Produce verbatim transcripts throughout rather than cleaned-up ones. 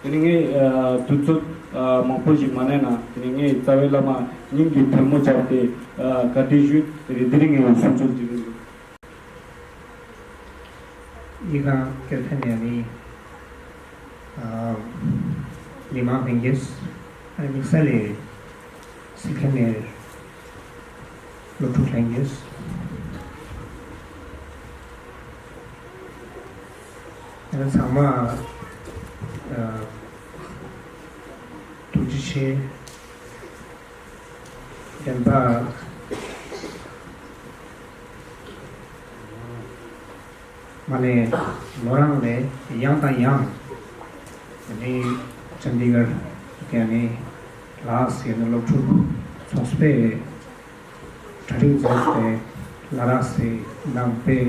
དེ་ནི་ངས་དུས་ཚོད་མང་པོ་ཞིག་མ་གནས་ན། དེ་ནི་ངས་རྩ་བའི་བླ་མ་སྙིང་གི་ཐལ་མོ་སྦྱར་ཏེ་བཀའ་དྲིན་ཞུ། དེ་ནི་དེ་རིང་ངས་གསུང་ཆོས་དེ་རིང་། ཡིག་ཁང་སྐྱོད་མཁན་ནས་ནི། ཨ། མི་མང་ལྷན་རྒྱས། ཨ་ནི་དམིགས་བསལ་ལས་སི་ཁན་ནས་སློབ་ཕྲུག་ལྷན་རྒྱས། ཨ་ནི་ཚང་མ། ཨ། ཐུགས་རྗེ་ཆེ། བདེན་པ། མ་ནས་མོ་རང་ལས་ཡང་དང་ཡང་། ཨ་ནི་ཅན་དི་གར་དེ་ནི་ལ་དྭགས་སི་ནི་སློབ་ཕྲུག་ཚོགས་པས་གྲ་སྒྲིག་མཛད་པའི་ལ་དྭགས་སི་ནང་པའི་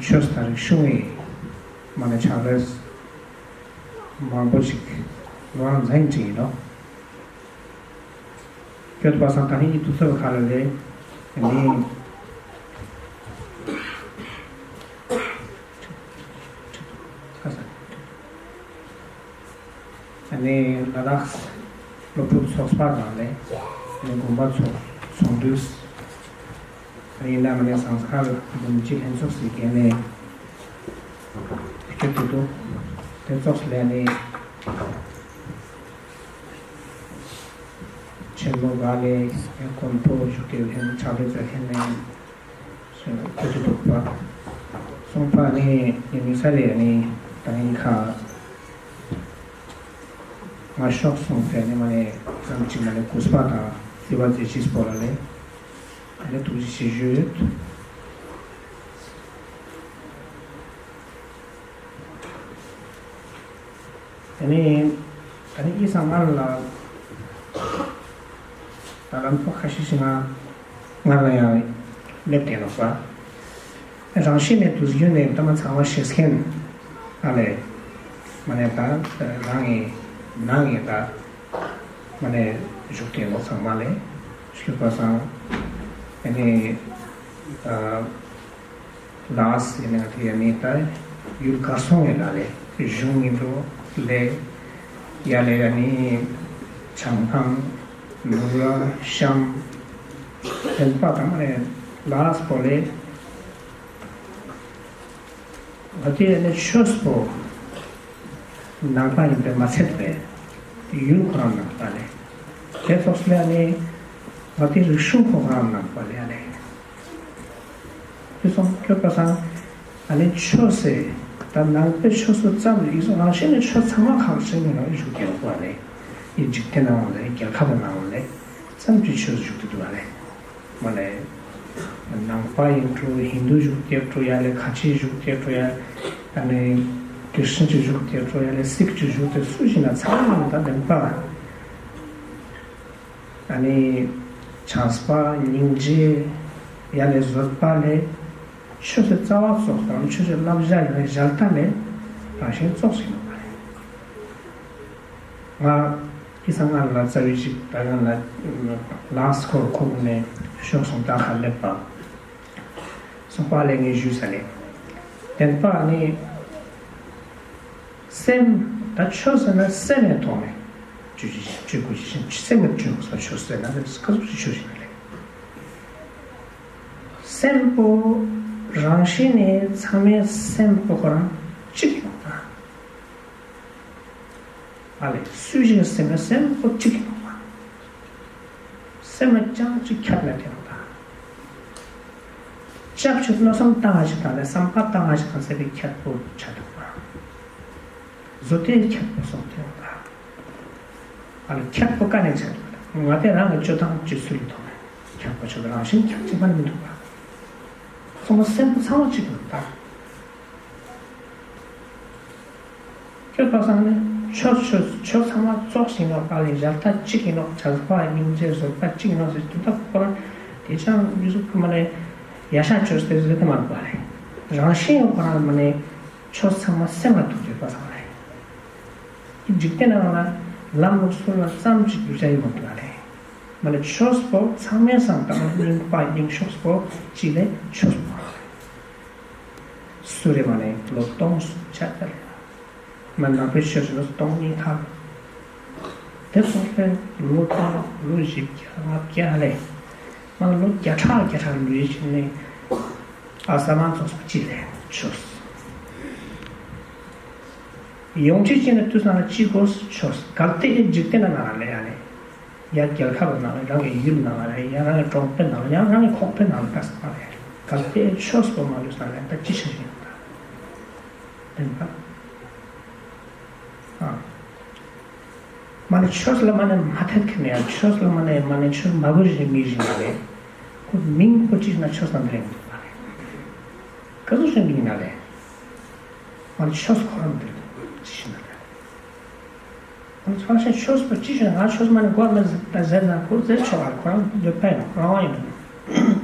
ཆོས་དང་རིག་གཞུང་གི་མ་ནས་ཕྱག་ལས་མང་པོ་ཞིག་མོ་རང་མཛད་ཀྱི་ཡིན་ནོ། སྐྱོད་པ་སང་ད་ནི་དུས་ཚོད་ཁ་ལ་ལས་ནི། ཁ་ས། ནི་ལ་དྭགས་སློབ་ཕྲུག་ཚོགས་པ་ནང་ནས་ནི་དགོན་པ་ཚོགས་ཚོགས་འདུས། ཡིན་ན་མ་ནས་ཟངས་དཀར་འབུམ་སྐྱིད་ལྷན་ཚོགས་སི་འགན་ནས་སྐྱོད་དུ་འདུག་དེ་ཚོགས་ལས་ནི། ཆེན་མོ་ག་ལས་དགོན་པོ་བཞུགས་ཏེ་ལྷན་ཕྱག་ལས་མཛད་མཁན་ནས་སྐྱོད་དུ་འདུག་པ། གསུངས་པ་ནི་ནི་མི་ས་ལས་ནི་ད་ནི་ཁ་ང་ཤོག་གསུངས་ཏེ་ནི་མ་ནས་ཙམ་ཅིག་མ་ནས་གུས་པ་དང་བརྩི་བ་མཛད་ཅིག་སྤོ་ལ་ལས། ཨ་ནི་ཐུགས་རྗེ་ཆེ་ཞུ་ཡོད། ཨ་ནི་ཨ་ནི་ཨི་སང་སྔར་ལ་ད་ལམ་ཐོག་ཁ་ཤས་ཤིག་ང་སྔར་ལ་ཡང་སླེབས་བསྡད་ནོ་པ། རང་བཞིན་ནས་དུས་རྒྱུན་ནས་ལྟ་མ་ཚང་མ་ཤེས་མཁན་ཨ་ལས་མ་ནས་ད་རང་གི་ནང་གི་ད། མ་ནས་བཞུགས་ཏེ་ལོ་ཚང་མ་ལས་ཞུས་པ་སང་། ཨ་ནི་ཨ་ལ་དྭགས་ཡིན་ན་དེ་ཡ་ནི་ད་ཡུལ་གར་སོང་ཡོད་ལ་ལས་གཞུང་ཡིན་འགྲོ་ལས་ཡ་ལས་ཡ་ནི་བྱང་ཐང་ནུབ་ར་ཤམ་བདེན་པ་དང་མ་ནས་ལ་དྭགས་པོ་ལས། ང་དེ་ནི་ཆོས་པོ་ནང་པ་ཡིན་པས་མ་ཚད་པས་ཡུལ་ཁོ་རང་ནང་པ་ལས། དེ་ཚོགས་ལས་ནི་ང་དེ་རིག་གཞུང་ཁོ་རང་ནང་པ་ལས་ལས། དེ་སོང་སྐྱོད་པ་སང་ཨ་ནི་ཆོས་སེ་ད་ནང་པའི་ཆོས་སུ་ཙམ་ལས་ཡིག་སོགས་རང་བཞིན་ནི་ཆོས་ཚང་མ་ཁག་ཆེན་ནི་རང་ཡིག་གི་འོག་པ་ལས་ཡིན་འཇིག་རྟེན་ནང་ལས་རྒྱལ་ཁབ་ནང་ལས་ཙམ་གྱི་ཆོས་བཞུགས་ཏེ་འདུག་པ་ལས། མ་ནས་ནང་པ་ཡིན་འགྲོ་ཧིན་དུ་བཞུགས་ཏེ་འགྲོ་ཡ་ལས་ཁ་ཆེ་བཞུགས་ཏེ་འགྲོ་ཡ། ཨ་ནི་ཀྲི་སན་གྱི་བཞུགས་ཏེ་འགྲོ་ཡ་ལས་སིག་གི་བཞུགས་ཏེ་སུ་ཞིག་ན་ཚང་མ་ད་བདེན་པ། ཨ་ནི་བྱམས་པ་སྙིང་རྗེ་ཡ་ལས་བཟོད་པ་ལས་ཆོས་སི་རྩ་བ་སོགས་དང་ཆོས་སི་བསླབ་བྱ་ཡ་ལས་ཞལ་ལྟ་ལས་རང་བཞིན་ཙོགས་ཤིག་ཡོད་པ་རེད། ང་ཁྱི་སང་སྔར་ལ་རྩ་བའི་ཞིག་ད་གང་ལ་ལགས་ཁོ་ཁོག་ནས་ཤོག་སོང་ད་ཁ་སླེབས་པ། སོང་པ་ལས་ངས་ཞུས་ས་ལས། བདེན་པ་ནི་སེམས་ད་ཆོས་ཟེར་ན་སེམས་ནས་ཐོག་ནས་ཆོས་ཀྱི་ཆོས་ཀྱི་སེམས་ཀྱི་ཆོས་ཟེར་ཆོས་ཟེར་ན་ཀ་ཟུག་ཆོས་ཤིག་ལས། སེམས་པོ་རང་བཞིན་ནས་ཚང་མའི་སེམས་པོ་ཁོ་རང་གཅིག་ཡོང་ད། ཨ་ལས་སུ་ཞིག་སེམས་ན་སེམས་པོ་གཅིག་ཡོང་བ། སེམས་ལ་ཅང་གཅིག་ཁྱབ་ན་དེ་རུ་དང་། ཅབ་ཆུ་མནོ་བསམ་བཏང་ཞིག་དང་ལས་བསམ་པ་བཏང་ཞིག་དང་ཟེར་བའི་ཁྱད་པོ་ཆ་འདུག་པ། བཟོ་ལྟའི་ཁྱད་པོ་སོང་དེ་རུ་དང་། ཨ་ལས་ཁྱད་པོ་ཀ་ནས་ཆ་འདུག་པ། ང་དེ་རང་གི་སྤྱོད་སྟངས་སྤྱོད་ཚུལ་ལ་ཐོག་ནས་ཁྱད་པོ་ཆ་འདུག་རང་བཞིན་ཁྱབ་གཅིག་པ་ནི་མི་འདུག་པ། ཚང་མ་སེམས་པོ་ཚང་མ་གཅིག་ཡོང་དང་། ཁྱོད་པ་སང་ནི་ཆོས་ཆོས་ཆོས་ཚང་མ་ཙོགས་ཤིག་ཡིན་ནོ་པ་ལས་ཞལ་ལྟ་གཅིག་ཡིན་ནོ་བྱམས་པ་སྙིང་རྗེ་བཟོད་པ་གཅིག་ཡིན་ནོ་ཟེར་དུས་ད་ཁོ་རང་དེ་ཅང་མི་གཟུགས་ཁུ་མ་ནས་ཡ་ཤ་ཆོས་དེ་ཟེར་དེ་མ་རུ་པ་རེད། རང་བཞིན་ཡང་ཁོ་རང་མ་ནས་ཆོས་ཚང་མ་སེམས་ལ་ཐུག་ཡོད་པ་སང་རེད། འཇིག་རྟེན་ནང་ལ་ལམ་ལུགས་སྲོལ་ལ་ཙམ་གཅིག་རྒྱུ་ཆ་ཡོད་མ་འདུག་རེད། མ་ནས་ཆོས་པོ་ཚང་མའི་སང་ད་མ་རྙིང་པ་རྙིང་ཤོས་པོ་གཅིག་ལས་ཆོས་པོ་རེད། སུ་རེད་མ་ནས་ལོ་སྟོང་གསུམ་ཆ་ལྟར། མ་ནང་པའི་ཆོས་སུ་སྟོང་ཉིད་ཐར། དེ་སོང་ཙང་ལོ་སྟོང་ལོ་བཞི་བརྒྱ་ལྔ་བརྒྱ་ལས། མ་ལོ་བརྒྱ་ཕྲག་བརྒྱ་ཕྲག་ལུས་ཕྱིན་ནས། ཨ་ས་མ་ཚོགས་པ་གཅིག་ལས་ཆོས། ཡོང་ཆེད་ཅིག་ནས་དུས་སང་ལ་གཅིག་དགོས་ཆོས་གལ་ཏེ་འཇིག་རྟེན་ན་ན་ལས་ཡ་ནས། ཡ་རྒྱལ་ཁབ་ནང་ལ་རང་གི་ཡུལ་ནང་ལ་རེད། ཡང་རང་གི་གྲོང་པའི་ནང་ལ་ཡང་རང་གི་ཁོག་པའི་ནང་ལ་ལྟ་ས་མ་རེད། གལ་ཏེ་ཆོས་པོ་མ་ལུས་ས་ལ་ད་ཅི་ཞིག་ཡོད་ད། བདེན་པ། ཨ། མ་ནི་ཆོས་ལ་མ་ནི་མ་འཐད་མཁན་ཡང་ཆོས་ལ་མ་ནི་མ་ནི་ཆོས་མ་དགོས་ཞེས་མི་ཞིག་མ་རེད། ཁོ་མིང་ཁོ་ཅི་ཞིག་ན་ཆོས་ལ་འདྲེན་དགོས་པ་རེད། ག་ཚོད་ཞིག་མིང་ན་རེད། མ་ནི་ཆོས་ཁོ་རང་འདྲེན་དགོས་ཅི་ཞིག་ན་རེད། ཁོ་ཚོ་ཆོས་པོ་ཅི་ཞིག་ང་ཆོས་མ་ནི་དགོས་མེད་ཟེར་ན་ཁོ་ཟེར་ཆོག་པ་ཁོ་རང་འདོད་པ་ཡིན་ཁོ་རང་དབང་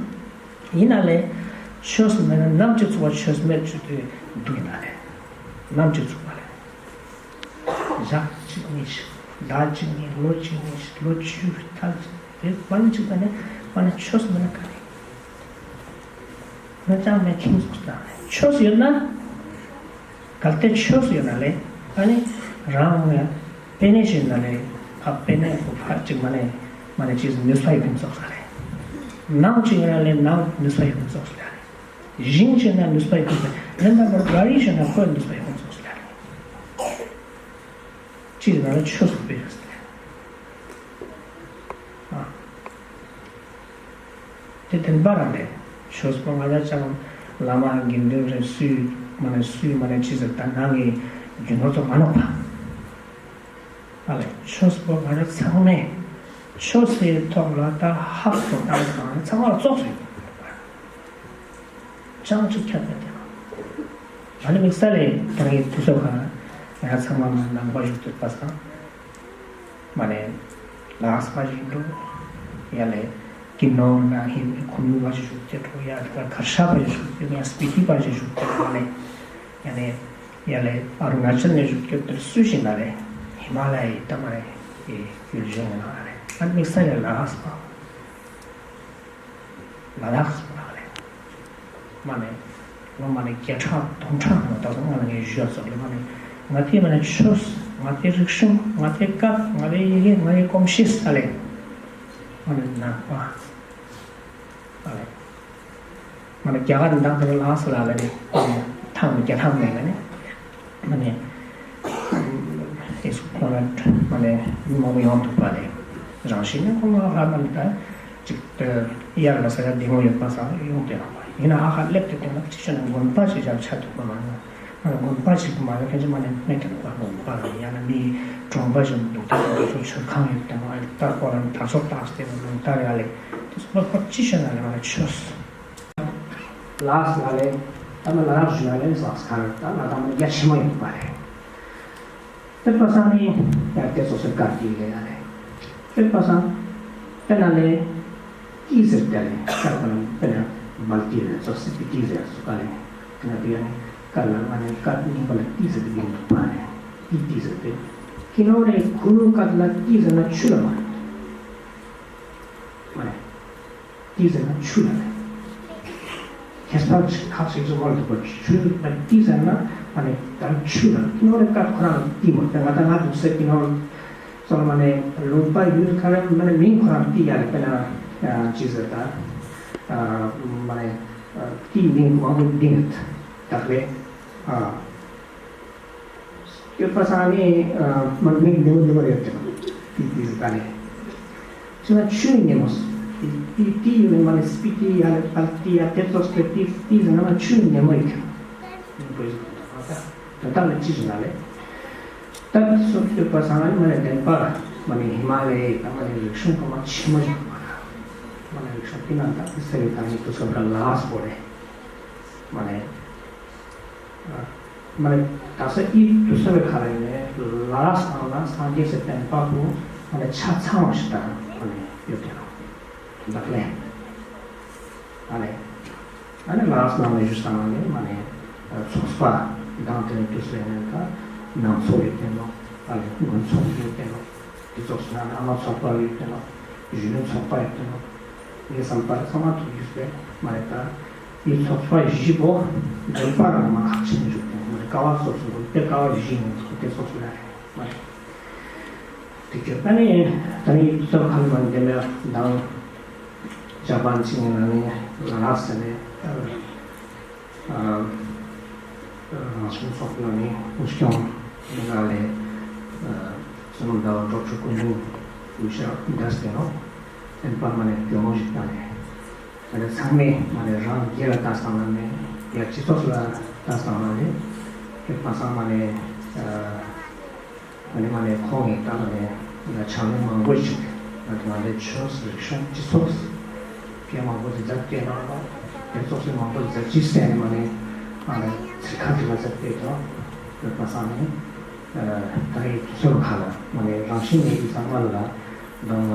ཡིན། ཡིན་ན་ལས་ཆོས་མེད་ན་ནམ་ཅིག་ཚུགས་པ་ཆོས་མེད་ཅིག་དུས་འདུག་ཡིན་ན་ལས་ནམ་ཅིག་ཚུགས་པ་ལས། ཞག་གཅིག་གཉིས་ཤིག་ཟླ་གཅིག་གཉིས་ལོ་གཅིག་གཉིས་ཤིག་ལོ་བཅུ་ཐལ་ཅིག་དེ་པ་ནི་གཅིག་པ་ནི་པ་ནི་ཆོས་མེད་ན་ག་ནས་ང་ཅང་མེད་ཁྱིམ་ཚོགས་དང་ཆོས་ཡོད་ན། གལ་ཏེ་ཆོས་ཡོད་ན་ལས་ཨ་ནི་རང་ངས་པེ་ནེ་ཞིག་ན་ལས་ཨ་པེ་ནེ་ཁོ་ཕ་གཅིག་མ་ནས་མ་ནས་ཅིག་ནུས་པ་ཡོད་ཁྱིམ་ཚོགས་ས་ལས། ནང་གཅིག་ཡོད་ན་ལས་ནང་ནུས་པ་ཡོད་ཁྱིམ་ཚོགས་ས་ལས། ཞིང་ཆེ་ན་ནུས་པ་ཡོད་པ་རེད། ད་མོ་ག་རི་ཆེ་ན་ཁོའི་ནུས་པ་ཡོད་པ་ཚོགས་ལ་རེད། ཅི་ཟེར་ན་ཆོས་སུ་སྤེལ་ཡོད་ཟེར། ཨ། དེ་བདེན་པ་རང་རེད། ཆོས་པོ་ང་ཅག་ཅང་བླ་མ་དགེ་འདུན་རེད། སུས་མ་ནས་སུས་མ་ནས་ཅི་ཟེར་ད་ནང་གི་རྒྱུ་ནོར་ཚོ་མ་ནོག་པ། ཨ་ལས་ཆོས་པོ་ང་རང་ཚང་མས་ཆོས་སའི་ཐོག་ལ་ད་ཧབ་ཏུ་བཏང་དང་ཚང་མ་ལ་བཙོག་སོང་ཡོད་པ་རེད། ཅང་ཅིག་ཁྱབ་པ་དེ། ང་ནི་དམིགས་བསལ་ལས་ད་ངའི་དུས་ཚོད་གང་ང་ཚང་མ་མ་ནང་པ་ཞིག་ཐུབ་པ་སང་། མ་ནས་ལགས་པ་ཞིག་འགྲོ། ཡ་ལས་ཀི་ནོར་ན་ཧིན་ཁོ་མི་བ་ཞིག་ཞུགས་ཏེ་འགྲོ། ཡ་ད་གར་ཤ་པ་ཞིག་ཞུགས་ཏེ་ཡ་སྤི་ཏི་པ་ཞིག་ཞུགས་ཏེ་འགྲོ་ལས། ཡ་ནས་ཡ་ལས་ཨ་རུ་ན་ཅལ་ནས་ཞུགས་ཏེ་དེར་སུ་ཞིག་ན་རེད། ཧི་མ་ལ་ཡའི་ད་མ་རེད། ཡུལ་ལྗོངས་ཡིན་ན་རེད། ང་དམིགས་བསལ་ལས་ལགས་པ། ལ་དྭགས་སུ་ལགས་རེད། མ་ནས་ལོ་མ་ནས་བརྒྱ་ཕྲག་སྟོང་ཕྲག་ནང་ད་དུང་ང་ལ་ངས་ཞུ་ཡ་སོགས་ལས་མ་ནས་ང་དེ་མ་ནས་ཆོས་ང་དེ་རིག་གཞུང་ང་དེ་སྐད་ང་དེ་ཡི་གེ་ང་ཡི་གོམས་གཤིས་ས་ལས་མ་ནས་ནང་པ་ས་ལས་མ་ནས་རྒྱ་གར་འདང་དེ་ལ་ལགས་སུ་ལགས་ལ་ནས་ཐང་ནས་རྒྱ་ཐང་ནས་ལ་ནས། མ་ནས་ཨེ་སུ་ཁོ་ན་མ་ནས་མི་མང་པོ་ཡོང་ཐུབ་པ་ལས་རང་བཞིན་ནས་ཁོ་ང་ཧ་མ་ནས་ད་ཅིག་ཏུ་དབྱར་ལ་ས་ཡ་བདེ་མོ་ཡོད་པ་སང་ཡོང་དེ་རང་པ་ཡིན་ན་ཧ་ཧ་སླེབས་དེ་དེ་ན་ཅི་ཤོད་ན་དགོན་པ་ཞིག་བཞག་ཆ་ཐུབ་པ་མ་ན་མ་ནས་དགོན་པ་ཞིག་མ་ཡོང་ཁན་ཅི་མ་ནས་མེད་དེ་ནོ་པ་དགོན་པ་རང་ཡང་ན་མི་གྲོང་པ་ཞིག་འདུག་དེ་ཚོ་ཆོས་ཁང་ཡོད་དེ་ནོ་ཨ་ད་ཁོ་རང་དར་ཚོགས་བཏགས་ཏེ་ནོ་ལུང་ལྟར་ཡ་ལས་དེ་ཚོ་པ་ཁོ་ཅི་ཤོད་ན་ལས་མ་ནས་ཆོས། ལགས་ལ་ལས་ད་མ་ལ་ལགས་ཞུ་ན་ལས་ལགས་ཁར་ད་ལ་དང་མ་རྒྱ་ཆེན་མོ་ཡོད་པ་རེད། དེ་པ་སང་ནི་ཡར་དེ་སོ་སོའི་བཀའ་དེ་ལས་ཡ་རེད། དེ་པ་སང་དེ་ན་ལས་ཏི་ཟེར་དེ་ལས་ས་པ་ལ་དེ་ན་མལ་ཏི་ལས་སོ་སི་པི་ཏི་ཟེར་སུ་ཀ་ལས་དེ་ན་དེ་ཡ་ནི་ཀ་ལ་ང་ནི་ཀ་ནི་པ་ལ་ཏི་ཟེར་དེ་ཡོང་འདུག་པ་རེད། ཏི་ཏི་ཟེར་དེ་ཁྱི་ནོ་རེ་ཁུ་ནུ་ཀ་ལ་ཏི་ཟེར་ན་ཆུ་ལ་མ་རེད། མ་རེད། ཏི་ཟེར་ན་ཆུ་ལ་རེད། ཁྱད་པར་ཁག་ཅིག་ཅིག་མ་འདུག་པ་ཆུ་ལ་ཏི་ཟེར་ན་ཨ་ནི་ད་ཆུ་ལ་ཏི་ནོ་རེ་ཀ་ཁོ་རང་ཏི་མོ་ད་ང་ད་ང་འདུག་སེ་ཏི་ནོ་སོ་ལ་མ་ནས་ལུང་པ་ཡུལ་ཁ་རེ་མ་ནས་མིང་ཁོ་རང་ཏི་ཡ་རེ་དཔེར་ན་ཅི་ཟེར་ད་མ་ནས་ཏི་མིང་མང་པོ་འདི་ནི་ད་རེད། སྐྱོད་པ་སང་ནི་མ་མིག་ནེ་མོ་ནེ་མོ་རེད་དེ་ཏི་ཏི་ཟེར་ད་ནི་ཆུ་ན་ཆུའི་ནེ་མོ་ཏི་ཏི་ཡོད་ནི་མ་ནི་སྤི་ཏི་ཡ་ལ་པལ་ཏི་ཡ་དེ་ཚོ་སྐྱོད་ཏི་ཏི་ཟེར་ན་ཆུའི་ནེ་མོ་ཡོད་ཀྱང་ནེ་མོ་ཡོད་ཀྱང་ད་ལྟ་ལ་ཅི་ཟེར་ན་ལེ་ད་ཏི་ཚོ་སྐྱོད་པ་སང་ནི་མ་ནི་བདེན་པ་མ་ནི་ཧི་མ་ལ་ཡའི་ད་མ་ནི་རིག་གཞུང་གོ་མ་ཆེན་མོ་ཞིག་མ་ནི་རིག་གཞུང་ཏི་ན་ད་ཏི་ས་ཡོད་ད་ནི་ཏི་ཚོ་ག་ལ་སྤོ་རེད་མ་ནི། མ་རེད། ད་ས་ཨི་དུ་ས་བའི་ཁ་ལ་ཡིན་ནས་ལ་སང་ལ་སངས་རྒྱས་སི་བསྟན་པ་པོ་མ་རེད་ཆ་ཚང་བ་ཞིག་དང་མ་རེད་ཡོད་དེ་རང་ད་ལས་མ་རེད། ཨ་ནི་ལ་སང་ལ་ཞུ་སང་ལ་ནས་མ་རེད་ཚོགས་པ་དང་དེ་ནས་དུ་ས་ཡིན་ནས་ད་ནང་ཚོགས་ཡོད་དེ་ནོ་ཨ་ནི་དགོན་ཚོགས་ཡོད་དེ་ནོ། དེ་ཚོགས་སུ་ན་ཨ་མ་ཚོགས་པ་ཡོད་དེ་ནོ། གཞོན་ནུ་ཚོགས་པ་ཡོད་དེ་ནོ། ངའི་བསམ་པར་ཚང་མ་ཐུགས་རྒྱུས་པས་མ་རེད་ད། དེ་ཚོགས་པ་བཞི་པོ་འདོན་པ་རང་མ་ཁག་ཆེན་བཞུགས་ཏེ་མ་རེད། ཀ་བ་སོགས་སུ་འདུག་དེ་ཀ་བ་བཞི་ཡིན་འདུག་དེ་སོགས་སུ་ལ་རེད་མ་རེད། དེ་ཁྱོད་ད་ནི་ད་ནི་སོ་ཁ་ལ་མ་འདེམས་ཡ་དང་། ཇ་པན་ཕྱི་ཉིན་ལ་ནི་ལ་དྭགས་ཟེར་ནས། རང་སྲུང་ཚོགས་པ་ནི་དབུ་སྐྱོང་མི་ལ་ལས། བསོད་ནམས་ཟླ་བ་འགྲོ་ཕྱོགས་ཀུན་འབྱུང་དབུ་ཞྭ་འདྲ་ཟེར་ནོ། བསྟན་པ་མ་ནས་སྐྱོ་མོ་ཞིག་བཏང་ནས། ད་ནི་ཚང་མས་མ་ནས་རང་སྒེར་ལ་ལྟ་སྟངས་ལ་ནས་ཡ་སྤྱི་ཚོགས་ལ་ལྟ་སྟངས་ལ་ནས་ཁྱོད་པ་སངས་མ་ནས། ཨ་ནི་མ་ནས་ཁོང་གིས་ད་མ་ནས་ཕྱག་ལས་མང་པོ་ཞིག་ང་ཚོ་ང་ཚོའི་ཆོས་རིག་གཞུང་སྤྱི་ཚོགས་སྐད་མང་པོ་ཞིག་མཛད་སྐྱེལ་གནང་རོགས། དེ་ཚོགས་སུ་མང་པོ་མཛད་ཅི་ཟེར་ནས་མ་ནས་ཨ་ནི་ཚིག་ཁ་དེ་ལ་མཛད་སྐྱེལ་དང་ཡོད་པ་སང་ནས། ད་རེས་དུས་ཚོད་ཁ་ལ་མ་ནས་རང་བཞིན་ནས་ཡིག་ཚང་མ་ལ་དང་ང་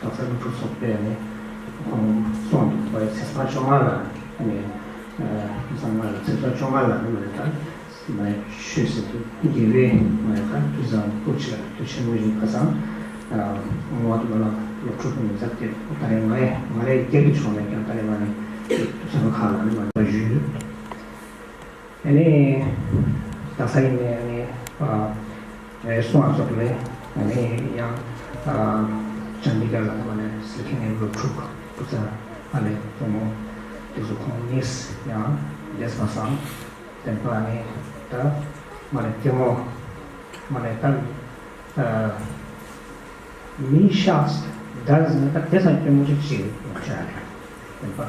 ལག་ས་སློབ་ཕྲུག་ཚོགས་པས་ནས་ཁོང་སོང་འདུག་པའི་ཚེས་པ་བཅོ་ལྔ་ལ་ནས་ཡིག་ཚང་མ་ལ་ཚེས་པ་བཅོ་ལྔ་ལ་ནས་མ་ནས་ད། མ་ཡ་ཆོས་ཟེར་དུས་དགེ་བའི་མ་ཡ་ཁ་དུས་བཟང་སྐུ་ཆེ་ལ་དུས་ཆེན་མོ་ཡིན་པ་སང་། ངོ་བོ་དུ་མ་ལ་སློབ་ཕྲུག་ཀུན་ནས་མཛད་དེ་ད་རེས་ང་ཡ་ང་རེ་སྒེར་གྱི་ཕྱོགས་ནས་ཀྱང་ད་རེས་མ་ནས་དུས་ཚོད་ཁག་ལ་ནི་མ་ནས་ཞུས་ཡོད། ཨ་ནི་ད་ས་ཡིན་ནས་ཨ་ནི་ངའི་སོང་བ་ཚོགས་ལས་ཨ་ནི་ཡང་ཅང་མི་དགར་ལ་ད་མ་ནས་ཟེར་མཁན་ནས་སློབ་ཕྲུག་སྐུ་ཚ་ཨ་ལས་གཙོ་མོ་དེ་ཚོ་ཁོང་གཉིས་ཡང་འདས་པ་སང་། བསྟན་པ་ནི་ད་མ་ནས་སྐྱོ་མོ་མ་ནས་ད་མི་ཤགས་ད་ཟིན་ད་དེ་སང་སྐྱོ་མོ་ཅིག་ཅིག་ཡོང་ཆ་རེད། བསྟན་པ་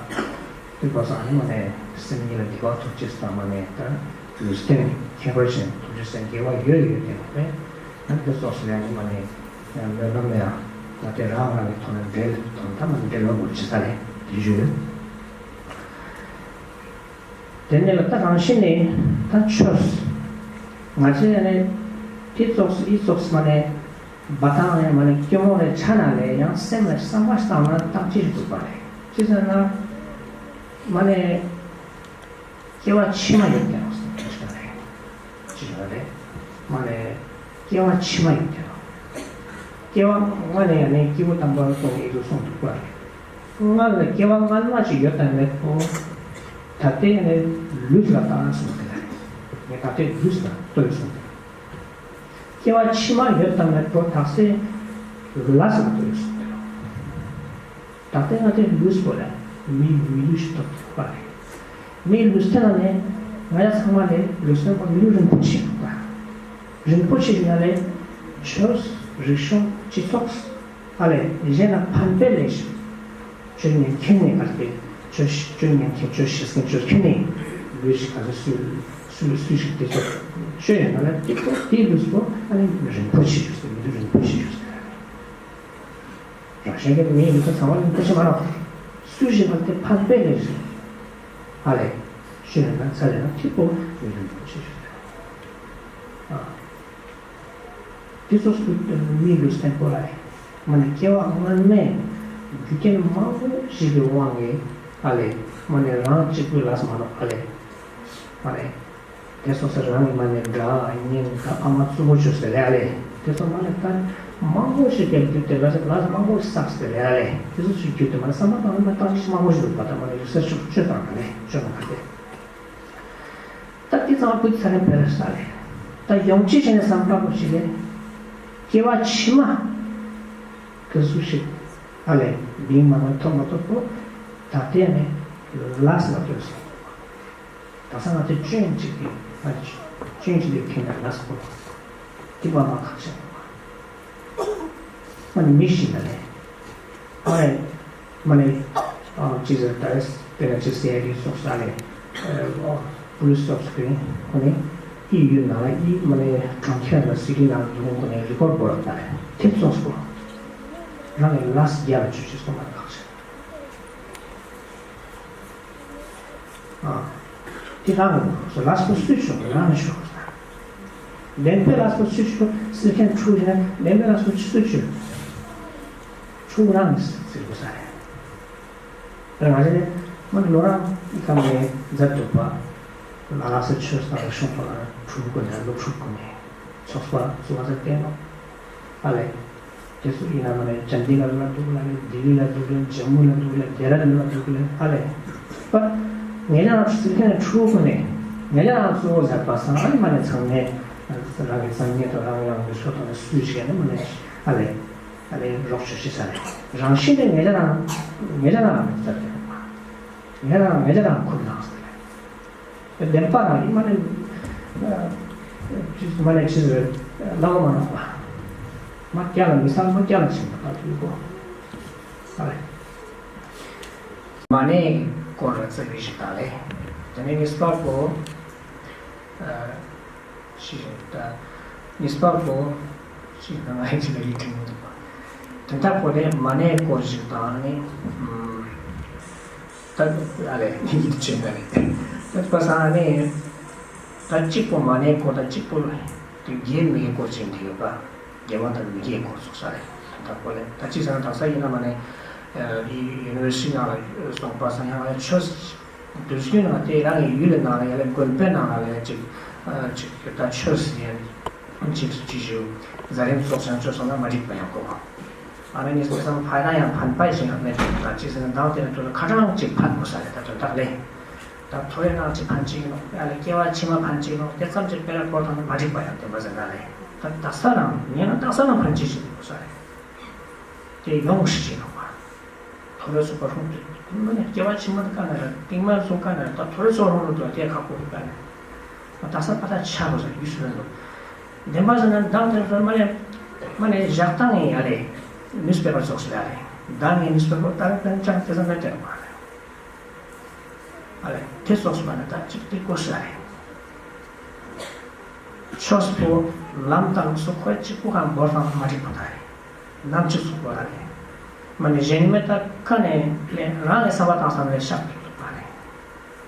དེ་བ་སང་ནི་མ་ནས་སེམས་ཉིད་ལ་བདེ་བ་ཐོབ་ཅེས་དང་མ་ནས་ད་ལུས་རྟེན་ཁྱད་པར་ཅན་ཐོབ་ཅེས་སེམས་དགེ་བ་ཡོད་ཡོད་དེ་ནོ་པས་ན་དེ་སོགས་སུ་ཡང་ནི་མ་ནས་སྨོན་ལམ་ཡང་ད་དེ་རང་རང་གི་ཐོག་ནས་འབྲེལ་ཐོག་ད་མ་ནས་འབྲེལ་བ་དགོས་ཅི་ས་རེད་དེ་ཞུ་ཡོད། དེ་ནས་ལ་ད་རང་བཞིན་ནི་ད་ཆོས་ང་ཚོས་ནི་དེ་ཙོགས་སུ་ཨི་ཙོགས་སུ་མ་ནས་འབའ་ཐང་ནས་མ་ནས་སྐྱོ་མོ་རེ་ཆ་ན་ལས་ཡང་སེམས་ལ་བསམ་པ་བཏང་ན་བཏང་ཅི་ཞིག་འདུག་པ་རེད། ཅི་ཟེར་ན་མ་ནས་སྐྱེ་བ་ཕྱི་མ་ཡོད་ཀྱང་ཟེར་ན་རེད། ཅི་ཟེར་ན་རེད། མ་ནས་སྐྱེ་བ་ཕྱི་མ་ཡོད་ཀྱང་། སྐྱེ་བ་སྔ་ནས་ཡང་ནས་སྐྱེས་བུ་དམ་པ་སོང་ནས་ཡིད་དུ་སོང་འདུག་པ་རེད། སྔར་ལ་སྐྱེ་བ་སྔ་མ་ཞིག་ཡོད་དམ་མེད་པོ། ད་ལྟའི་ནས་ལུས་ལ་བཏང་ན་སོང་དེ་ལ་རེད། ངས་ད་ལྟའི་ལུས་ལ་ལྟོས་སོང་དེ་ལ། སྐྱེ་བ་ཕྱི་མ་ཡོད་དམ་མེད་པོ་དག་སའི་ལས་ལ་ལྟོས་སོང་དེ་ལ། ད་ལྟའི་ང་ཚོའི་ལུས་པོ་ལ་མིའི་མི་ལུས་ཤིག་ཐོབ་ཐུབ་པ་རེད། མིའི་ལུས་རྟེན་ལ་ནས་ང་ཡ་ཚང་མ་ལས་ལུས་རྟེན་པ་མི་ལུས་རིན་པོ་ཆེ་ཡོད་པ། རིན་པོ་ཆེ་ཡིན་ན་ལས་ཆོས་རིག་གཞུང་སྤྱི་ཚོགས་ཨ་ལས་གཞན་ལ་ཕན་པའི་ལས་ཤིག་ཆོས་ཉན་མཁན་ནས་ཨ་ལས་ཆོས་ཆོས་ཉན་མཁན་ཆོས་ཤེས་མཁན་ཆོས་མཁན་ནས་ལུས་ཤིག་ག་ཚོད་སུས་སུས་སུས་ཤིག་དེ་ཚོ་ཆོས་ཡིན་ན་ལས་དེ་ཚོ་དེའི་ལུས་པོ་ཨ་ལས་རིན་པོ་ཆེ་ཡོད་ཟེར་མི་ལུས་རིན་པོ་ཆེ་ཡོད་ཟེར། རང་གཞན་གྱི་མིའི་ལུས་ཚོ་ཚང་མ་ལུས་པོ་ཆེ་མ་རེད། སུ་ཞིག་ལ་དེ་ཕན་པའི་ལས་ཤིག་ཨ་ལས། ཤི་ནས་ན་ཚ་ལས་ན་ཐིག་པོ་མི་ལུས་པོ་ཆེ་ཞིག་ཨ། དེ་ཚོ་སུ་མི་ལུས་བརྟན་པོ་ལ་ཡིན། མ་ནས་སྐྱེ་བ་སྔ་མའི་རྒྱུ་རྐྱེན་མང་པོ་ཞིག་གི་དབང་གིས་ཨ་ལས། མ་ནས་རང་གཅིག་པུའི་ལས་མ་ནོ་ཨ་ལས། མ་ནས། དེ་སོ་སོ་རང་གི་མ་ནས་དགྲ་གཉེན་དང་ཕ་མ་གཙོ་བོ་བཅོས་ཟེར་ལེ་ཨ་ལེ། དེ་ཚོ་མ་ནས་ད་མང་པོ་ཞིག་གི་རྒྱུད་དེ་ལ་ལ་མང་པོ་བསགས་ཟེར་ལེ་ཨ་ལེ། དེ་ཚོ་ཞིག་རྒྱུད་དེ་མ་ནས་བསམ་པ་བཏང་ན་བཏང་ཞིག་མང་པོ་ཞིག་འདུག་པ། ད་མ་ནས་རིག་གསར་ཤོག་བཅོས་བཏང་ན་ལེ་བཅོས་མ་ག་དེ། ད་དེ་ཚང་བུད་ཚ་ནས་བེ་རེ་ས་ལེ། ད་ཡོང་ཅི་བྱས་ནས་བསམ་པ་པོ་ཞིག་ལེ། སྐྱེ་བ་ཕྱི་མ་གི་གཟུགས་ཤིག་ཨ་ལེ་མིང་མ་ནས་ཐོབ་མ་ཐོབ་པོ་ད་ལྟས་ནས་ལས་ལ་ལྟོས་སོང་། ད་ས་ང་ཚོས་སྐྱོན་གཅིག་གིས་ང་ཚོས་སྐྱོན་གཅིག་གིས་ཁེངས་ནས་ལས་སྐོར་དེ་བ་མ་ཁག་ཆེན་པོ་མ་ནི་མི་ཤི་ན་ལས་ཨ་ལེ་མ་ནི་ཅི་ཟེར་ད་རེས་དེ་ལ་ཅི་ཟེར་ཡ་གི་སོགས་ཨ་ལེ་པུ་ལིས་སོགས་ཀྱི་ཁོ་ནི་ཨི་ཡུལ་ནང་ལ་ཨི་མ་ནི་གྲོང་ཁྱེར་ལ་སི་ཊི་ནང་འཛུལ་ཁོ་ནི་རི་པོར་བོར་ད་ལེ་དེ་ཙོགས་སོ་རང་གི་ལས་རྒྱ་ལ་ཆུ་ཆུ་སོང་མ་ཁག་ཆེན། དེ་རང་གི་ལས་པོ་སུས་ཆོག་རང་གིས་ཆོག་ལྡན་པའི་ལས་པོ་སུས་ཆོག་ཟེར་མཁན་ཕྲུ་གུ་ཡིན་ན་ལྡན་པའི་ལས་པོ་སུས་ཆོག་ཕྲུ་གུ་རང་གིས་ཟེར་དགོས་ས་རེད། ང་ཚོ་ནི་མ་ལོ་རང་གི་ཁམས་ནས་མཛད་འདུག་པ། ལ་དྭགས་སི་ཆོས་དང་རིག་གཞུང་ཐོག་ལ་ཕྲུ་གུ་ནས་སློབ་ཕྲུག་ཀུན་ནས་ཚོགས་པ་བཙུགས་པ་ཟེར་བསྟན་ནོ། ཨ་ལས། དེ་ཚོ་ཡིན་ན་མ་ནས་ཅན་དི་གར་ལ་འདུག་ལ་ལས་ལྡི་ལི་ལ་འདུག་ལས་ཇམ་མུ་ལ་འདུག་ལས་ལྡེ་ར་ལྡུན་ལ་འདུག་ལས་ཨ་ལས། པ། ངེད་ཅག་ལ་ཟེར་མཁན་ནི་ཕྲུ་གུ་ནས་ ངེད་ཅག་རང་གཙོ་བོ་མཛད་པ་སང་ཨ་ནི་མ་ནས་ཚང་མས་རང་གི་སང་ཉིན་དང་རང་རང་གི་སོ་དང་སུས་བྱས་ནས་མ་ནས་ཨ་ལས་ཨ་ལས་རོགས་བྱོས་ཤིག་ས་རེད། རང་བཞིན་དེ་ངེད་ཅག་རང་ངེད་ཅག་རང་མི་ཚར་རེད། ངེད་རང་ངེད་ཅག་རང་ཁུར་ནང་ས་རེད། བདེན་པ་རང་ཡིན་མ་ནས་མ་ནས་ཅི་ཟེར་ལ་བ་མ་ནོག་པ། མ་སྐྱ་ལ་མི་སང་མ་སྐྱ་ལ་ཕྱིན་པ་ད་དུས་གོ་ས་རེད། མ་ཎི་སྐོར་ར་ཙི་གི་ཞིག་དང་ལས། དེ་ནས་གཉིས་པ་པོ། ཨ། ཞིག་རེད་ད། གཉིས་པ་པོ། ཞིག་དང་ཨེ་ཅི་ལ་ཡིད་ཁྲིད་མི་འདུག་པ། དོན་དག་པོ་ལས་མ་ཎི་སྐོར་ཞིག་དང་ནི། ཨམ། ད་ཨ་ལས་ཡིད་ཆེས་ད་རེད། ད་པ་སང་ནི། ད་གཅིག་པོ་མ་ཎི་སྐོར་ད་གཅིག་པོ་དེ་དགེ་མི་དགེ་སྐོར་ཅིག་འདི་ཡོད་པ། དགེ་བ་དང་མི་དགེ་སྐོར་ཚོགས་ས་རེད། ད་ཁོ་ལས་ད་ཅི་ཟེར་ན་དག་ས་ཡིན་ན་མ་ནས་ཡུ་ནི་ཝར་སི་ཊི་ནང་ལ་སོང་པ་སང་ཡང་ལ་ཆོས་དུས་རྒྱུན་ནང་དེ་རང་གི་ཡུལ་ལ་ནང་ལ་ཡ་ལ་དགོན་པའི་ནང་ལ་ལས་ཅིག་ཅིག་ད་ཆོས་ཡན་ཅིག་ཅིག་ཞུ་ཛ་རིམ་ཚོགས་ཤིང་ཆོས་སོང་ན་མ་འགྲིག་པ་ཡང་གོ་བ། ཨ་ནི་ངས་བསམ་ཕ་ཡ་ཡང་ཕན་པ་ཞིག་ཡང་མེད་ད་ཅི་ཟེར་ན་མདང་དེ་ནས་ཐོག་ལ་ཁ་གྲངས་ཅིག་ཕན་དགོས་ས་རེད། ད་དོན་དག་ལས། ད་ཐོ་རེ་ནང་ཅིག་ཕན་ཅིག་ནོ། ཡ་ལ་སྐྱེ་བ་ཕྱི་མ་ཕན་ཅིག་ནོ། དེ་ཙམ་ཅིག་དཔེ་ལ་སྐོར་དང་མ་འགྲིག་པ་ཡང་བསྟན་པ་ཟེར་ན་རེད། ད་དག་ས་རང་ངས་ན་དག་ས་རང་ཕན་ཅིག་ཅིག་ནོ་ས་རེད། དེ་ཡོང་ཞིག་ཅིག་ནོ་བ། ཐོ་རེ་སོགས་པ་ཧྲུང་དུ་མ་ནས་སྐྱེ་བ་ཕྱི་མ་དེ་ག་ན་ར་ཏིང་མ་སོང་ག་ན་ར་ད་ཐོ་རེ་སོགས་ཧྲུང་རུ་དུ་དེ་ཁག་པོ་གི་ག་ན་ད་དག་ས་པ་ད་ཆ་རོ་ས་ཡུལ་སུ་ར་ནོ། བདེན་པ་ཟེར་ན་མདང་དེ་ཚོ་མ་ནས་མ་ནས་ཞག་དང་ངས་ཡ་རེད། ནིའུ་སི་པེ་པར་ཚོགས་སུ་ཡ་རེད། མདང་ངས་ནིའུ་སི་པེ་པར་ད་ར་ཀན་ཅང་དེ་ཚོ་མ་དྲན་པ་རེད། ཨ་ལས་དེ་སོགས་སུ་མ་ནས་ད་ཅིག་དེ་ཀོ་ས་རེད། ཆོས་པོ་ལམ་དང་སོགས་ཁོས་གཅིག་པུ་གང་འབོར་དང་མ་འགྲིག་པ་ད་རེད། ནམ་ཅིག་སོགས་པ་ར་རེད། མ་ནས་གཞན་མེད་ད་ཁ་ནས་ལས་རང་གི་བསམ་པ་དང་བསམ་ལས་ཤག་ཏུ་འདུག་པ་རེད།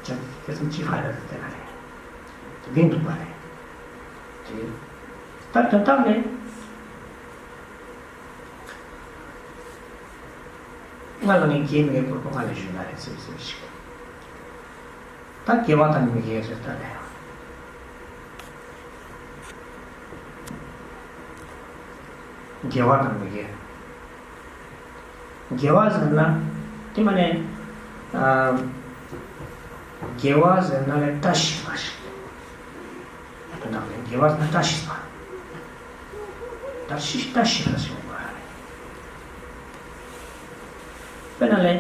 ཅག་དེ་ཙམ་ཅིག་ཧ་ཡ་དེ་ལ་རེད། དེ་འདུག་པ་རེད། དེ་ད་དོན་དག་ལས། ང་ལ་ངས་དགེ་མི་དགེ་སྐོར་པོ་ང་ལ་ཞུས་ན་རེད་ཟེར་ཟེར་ཞིག་ད་དགེ་བ་དང་མི་དགེ་ཟེར་ད་རེད། དགེ་བ་དང་མི་དགེ། དགེ་བ་ཟེར་ན་དེ་མ་ནས་ཨ། དགེ་བ་ཟེར་ན་ལས་བཀྲ་ཤིས་པ་ཞིག་དོན་དག་ལས་དགེ་བ་ཟེར་ན་བཀྲ་ཤིས་པ། བཀྲ་ཤིས་བཀྲ་ཤིས་པ་ཞིག་ཡོང་བ་རེད། དཔེར་ན་ལས།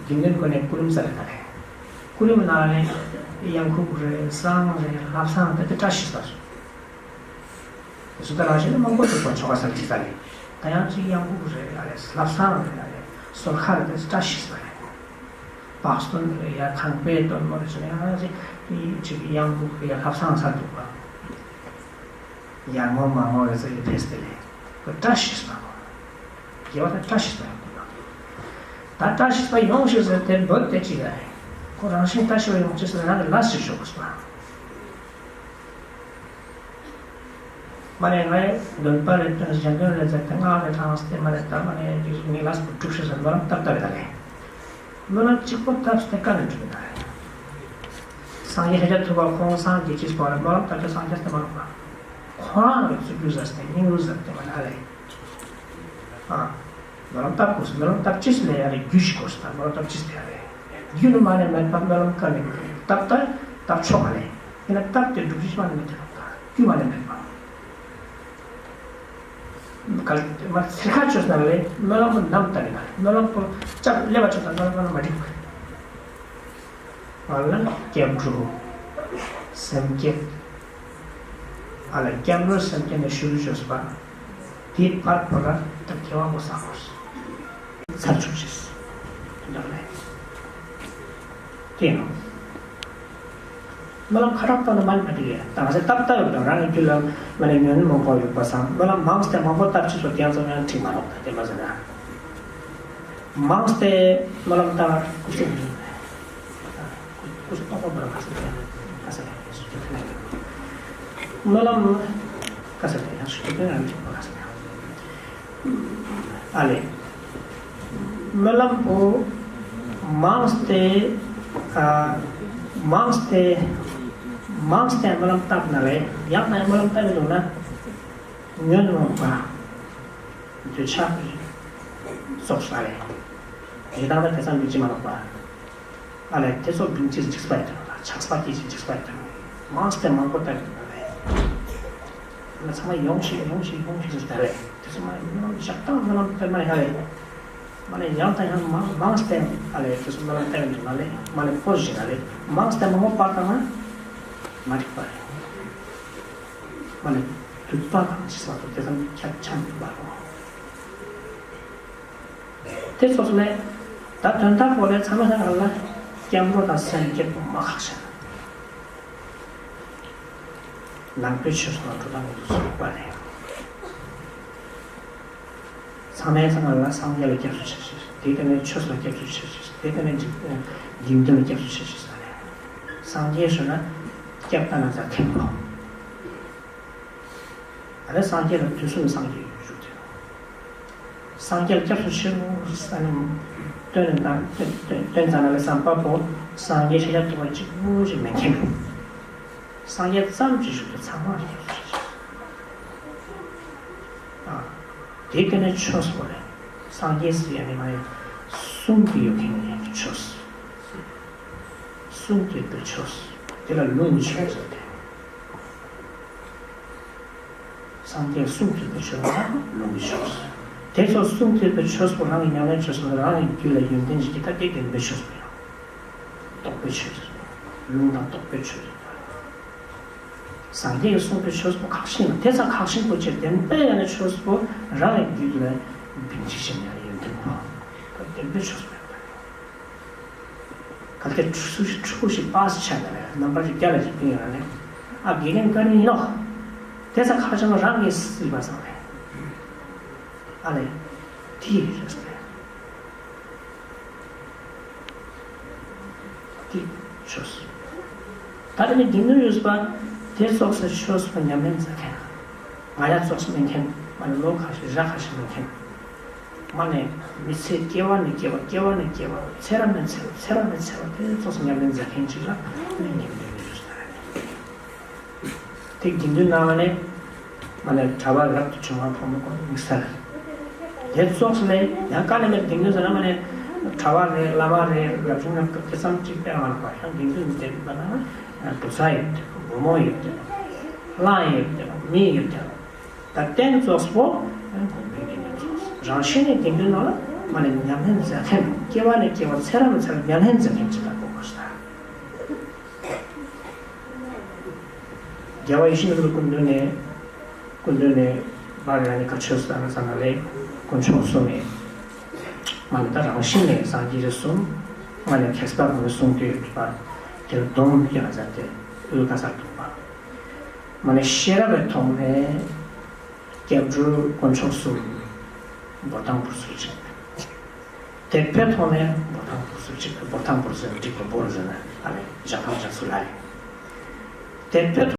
དགེ་འདུན་སྒོ་ནས་སྐུ་རིམ་ས་རེད་ད་རེད། སྐུ་རིམ་ནང་ལས་གཡང་འགུགས་རེད་བསང་རེད་ལྷ་བསང་དེ་དེ་བཀྲ་ཤིས་པ་སོ། སུ་ད་རང་བཞིན་ནི་མང་པོ་འདུག་པ་ཆོ་ག་ས་ལ་ཅི་ས་རེད། ད་ཡང་ཅིག་གཡང་འགུགས་རེད་ཡ་རེད་ལྷ་བསང་རེད་ཡ་རེད་གསོལ་ཁ་རེད་དེ་བཀྲ་ཤིས་པ་རེད། བག་སྟོན་རེད་ཡ་ཁང་པའི་སྟོན་མོ་རེད་ཟེར་ཡང་ཅིག་གཡང་འགུགས་རེད་ཡ་ལྷ་བསང་ས་འདུག་པ། ཡར་ངོ་མར་ངོ་རེ་ཚོ་ཡི་ཕེས་ཏེ་ལས། ཁོ་བཀྲ་ཤིས་པ་ཁོ། དགེ་བ་དང་བཀྲ་ཤིས་པ་ཡོང་དགོས་ན། ད་བཀྲ་ཤིས་པ་ཡོང་ཞིག་ཟེར་དེ་འབོད་དེ་ཅི་ཡ་རེད། ཁོ་རང་བཞིན་བཀྲ་ཤིས་པ་ཡོང་ཅི་ཟེར་རང་གི་ལས་ཞིག་ཤོག་དགོས་པ། མ་ནས་ང་ཡི་འདོན་པ་རེ་སྟོན་གཞན་དོན་རེ་མཛད་དེ་སྔགས་རེ་བགྲངས་ཏེ་མ་ནས་ད་མ་ནས་ངའི་ལས་པོ་སྒྲུབ་ཤིག་ཟེར་མོ་རང་སྟབས་སྟབས་ཡོད་ད་ལས། སྨོན་ལམ་གཅིག་པོ་བཏབ་སྟེ་དཀའ་ལས་འགྲུབ་ཡོད་ད་རེད། སངས་རྒྱས་ཤཱཀྱ་ཐུབ་པ་ཁོང་སངས་རྒྱས་ཅིས་པ་ལ་སྨོན་ལམ་བཏབ་སྟེ་སངས་རྒྱས་སྟེ་མ་རུང་བ། ཁོ་རང་གི་ཚུར་རྒྱུ་ཟ་སྟེ་སྙིང་རུས་ཟ་སྟེ་མ་ན་ལས། ཨ། སྨོན་ལམ་བཏབ་དགོས་སྨོན་ལམ་བཏབ་ཅིས་ལས་ཡ་ལས་རྒྱུ་ཞིག་དགོས་ད་སྨོན་ལམ་བཏབ་ཅིས་ལས་ཡ་ལས། རྒྱུ་ནི་མ་ནས་མེད་པ་སྨོན་ལམ་བཀའ་ནས་བཏབ་ད་བཏབ་ཆོག་པ་ལས། ཡིན་ན་བཏབ་སྟེ་སྒྲུབ་རྒྱུ་ཞིག་མ་ནས་མེད་དེ་རུང་ད་རྒྱུ་མ་ནས་མེད་པ། གལ་ཏེ་མ་ཚིར་ཁ་བཅོས་ན་ལས་སྨོན་ལམ་པོ་ནམ་ལྟ་ཡིན་ན་སྨོན་ལམ་པོ་ལྕགས་ཀླད་པ་བཅོས་ན་སྨོན་ལམ་པོ་ན་མ་འགྲིག་པ། ང་ལ་སྐྱབས་འགྲོ། སེམས་བསྐྱེད། ཨ་ལ་སྐྱབས་འགྲོ་སེམས་བསྐྱེད་ནས་ཞུ་རུ་བཅོས་པ། དེའི་བར་པོ་ལ་ད་དགེ་བ་པོ་བསགས་དགོས། ཚར་ཆུག་ཅིག་འདོགས་ལས། དེ་ནོ། སྨོན་ལམ་ཁ་དྲག་བཏབ་ན་མ་ནི་མ་འགྲིག་ཡ། ད་ང་ཚོ་སྟབས་སྟབས་ཡོད་དང་རང་གི་རྒྱུད་ལ་མ་ནི་ཉོན་མོངས་པ་ཡོད་པ་སང་སྨོན་ལམ་མང་སྟེ་མང་པོ་བཏབ་ཅི་སོ་དེ་ཡང་ཚང་མ་ཡང་འགྲིག་མ་ལོག་ད་དེ་མ་ཟེར་ན། མང་སྟེ་སྨོན་ལམ་བཏབ་སྐུ་གཟུགས་མི་སྐུ་གཟུགས་སྟོང་པ་མ་ར་ཁ་ས་ཡང་ཁ་ས་ཡང་སུ་ཁྱོད་ཁ་ན་ཡང་སྨོན་ལམ་ཁ་ས་ཡང་སུ་ཁྱོད་ཁ་ན་ཡང་ཁ་ས་ཡང་། ཨ་ལས། སྨོན་ལམ་པོ་མང་སྟེ། ཨ། མང་སྟེ། མང་སྟེ་སྨོན་ལམ་བཏབ་ན་ལས་ཡག་ན་སྨོན་ལམ་བཏབ་ཡོད་ན་ཉོན་མོངས་པ་འདོད་ཆགས་སོགས་ས་ལས་ཡི་དྭགས་ལ་དེ་ཙམ་མི་བྱེད་མ་ལོག་པ། ཨ་ལས་དེ་ཚོ་བིང་ཅིག་འཇིགས་པ་ཡི་དོན་ལ། ཆགས་པ་སྐྱེ་ཞིང་འཇིགས་པ་དང་མང་སྟེ་མང་པོ་ལྟ་བུ་ལ་ལས། ང་ཚང་མ་ཡོང་ཞིག་ཡོང་ཞིག་ཡོང་ཞིག་ཟེར་ད་ལས། དེ་ཚོ་མ་ཡོང་ཞག་དང་སྨོན་ལམ་དཔེ་མ་ཡ་ལས། མ་ལས་ཡང་དང་ཡང་མང་མང་སྟེ་ཨ་ལས། དེ་ཚོ་སྨོན་ལམ་དཔེ་མ་ལས་མ་ལས་ཕོ་ཞིག་ཨ་ལས། མང་སྟེ་མང་པོ་པར་དང་ན་མ་འགྲིག་པ་རེད། མ་ལས་སྡུག་པ་དང་ཅི་ས་དང་དེ་ཚང་ཁྱབ་ཆམ་པ་རོ། དེ་ཚོ་ལས་ད་དོན་དག་པོ་ལས་ཚང་མ་ཚང་ག་ལ་སྐྱབས་འགྲོ་དང་སེམས་བསྐྱེད་པོ་མ་ཁག་ཤ། ནང་པའི་ཆོས་སུ་འགྲོ་སྟངས་འདི་ཚོ་པ་རེད། ཚང་མས་ཚང་མ་ལ་སངས་རྒྱས་ལ་སྐྱབས་སུ་ཆ་ཤས། དེ་ལྟ་ནས་ཆོས་ལ་སྐྱབས་སུ་ཆ་ཤས། དེ་ལྟ་ནས་འཇིག་འཇིག་རྟེན་ལ་སྐྱབས་སུ་ཆ་ཤས་ས་རེད། སངས་རྒྱས་ཞུ་ན་སྐྱབས་ད་ན་ཛ་མཁན་པོ། ད་ནི་སངས་རྒྱས་ལ་དུས་གསུམ་སངས་རྒྱས་ཡོད་རྒྱུ་དེ། སངས་རྒྱས་ལ་སྐྱབས་སུ་མཆིའོ་ཟེར་ནས་སྟོན་ནས་དང་སྟོན་སྟོན་ཙམ་ན་ལ་བསམ་པ་པོ་སངས་རྒྱས་ཤཱཀྱ་ཐུབ་པ་གཅིག་པུ་ཞིག་མེད་མཁན། སངས་རྒྱས་ཙམ་གྱི་གཞུག་ཏུ་ཚང་མ་རེད། ཨ། དེ་ཀ་ནས་ཆོས་པོ་རེད། སངས་རྒྱས་སུ་ཡང་ནི་མ་ཡང་གསུང་གི་ཡོད་མཁན་ནི་ཆོས། གསུང་གི་པའི་ཆོས། དེ་ལ་ལུང་གི་ཆོས་ཟེར་ཏེ། སངས་རྒྱས་གསུང་ཐོས་པའི་ཆོས་ལ་ལུང་གི་ཆོས། དེ་ཚོ་གསུང་ཐོས་པའི་ཆོས་པོ་རང་གི་ཉམས་ལེན་ཆོས་སོ་རང་གི་རྒྱུད་ལ་ཡོན་ཏན་ཞིག་གི་ད་དེ་བདེན་པའི་ཆོས་པོ་ཡང་། རྟོགས་པའི་ཆོས། ལུང་དང་རྟོགས་པའི་ཆོས། སངས་རྒྱས་ཀྱིས་གསུངས་པའི་ཆོས་པོ་ཁག་ཤིང་ལ་དེ་ཚ་ཁག་ཤིང་པོ་ཆེ་བདེན་པའི་ཡང་ན་ཆོས་པོ་རང་གི་རྒྱུད་ལ་བིང་ཅིག་ཞིག་ཡང་ཡོན་ཏན་པོ་བདེན་པའི་ཆོས་པོ་ཡང་། གལ་ཏེ་ཕྲུ་གུ་ཞིག་ཕྲུ་གུ་ཞིག་པཱས་ཆགས་ན་རེད། རྣམ་པར་ཞིག་རྒྱ་ལ་ཞིག་ཕིང་ཡོང་ན་ནི། ཨ་དགེ་རྒན་བཀའ་དྲིན་ཡིན་ནོ། དེ་ཚ་ཁ་བྱང་རང་གིས་སྲིད་པ་བཟང་རེད། ཨ་ལས། དེ་རེད་ཟེར། དེ་ཆོས། ད་དེ་ནི་སྡིག་ནོར་ཡོད་པ། དེ་ཙོགས་སུ་ཆོས་པ་ཉམས་ལེན་མཛད་མཁན། ང་ཡ་ཙོགས་སུ་མེད་མཁན། མ་ནི་ལོ་ཁ་ཤས་ཞག་ཁ་ཤས་མེད་མཁན། མ་ནས་མི་ཚེ་སྐྱེ་བ་ནས་སྐྱེ་བ་སྐྱེ་བ་ནས་སྐྱེ་བ་ཚེ་རབས་ནས་ཚེ་རབས་ཚེ་རབས་ནས་ཚེ་རབས་དེ་ཙོགས་སུ་ཉམས་ལེན་མཛད་མཁན་ཅིག་ལ་ནི་ཉམས་ལེན་མི་རུ་ཟེར། དེ་དགེ་འདུན་ནང་ནས་མ་ནས་གྲྭ་པ་རབ་ཏུ་བྱུང་བ་ཕོ་མོ་ཀུན་དམིགས་བསལ། དེ་ཙོགས་ལས་ཡང་ཀ་ནས་མེད་དགེ་འདུན་ཟེར་ན་མ་ནས་གྲྭ་པ་རེད་བླ་མ་རེད་རབ་བྱུང་རབ་ཏུ་དེ་ཙམ་གཅིག་པའི་མ་ལ་པ་ཡང་དགེ་འདུན་དེ་པ་ན་བུ་ཚ་ཡོད་དེ་བུ་མོ་ཡོད་དེ་གླང་ཡོད་དེ་མི་ཡོད་དེ། ད་རྟེན་ཙོགས་པོ་དགོན་པའི་དགེ་འདུན་ཙོགས། རང་བཞིན་ནས་དགེ་འདུན་ནང་ལ་མ་ནས་ཉམས་ལེན་མཛད་མཁན། སྐྱེ་བ་ནས་སྐྱེ་བ་ཚེ་རབས་ནས་ཚེ་རབས་ཉམས་ལེན་མཛད་མཁན་ཅིག་ལ་གོ་དགོས་ས། རྒྱལ་བ་ཡིད་བཞིན་ནོར་བུའི་སྐུ་མདུན་ནས་སྐུ་མདུན་ནས་བར་ར་ནི་ཀ་ཆོས་ས་ན་ས་ན་ལས་དཀོན་མཆོག་གསུམ་ནས་མ་ནས་ད་རང་བཞིན་ནས་སངས་རྒྱས་རེ་གསུམ། མ་ནས་མཁས་པ་ཀུན་ནས་གསུང་དུས་པ་དེར་སྡོམ་སྐྱོན་ལ་མཛད་དེ་དབུས་ཀ་སར་ཐུག་པ། མ་ནས་ཤེས་རབ་པའི་ཐོག་ནས་སྐྱབས་འགྲོ་དཀོན་མཆོག་གསུམ་འབོར་ཐང་བུར་ཚུར་ཅིག་དད་པའི་ཐོག་ནས་འབོར་ཐང་བུར་ཚུར་ཅིག་འབོར་ཐང་བུར་ཚུར་འགྲིག་པ་འབོར་ཟེར་ན་ཨ་ལས་བཞག་ཐང་བཞག་ཚུལ་ལ་རེད། དད་པའི་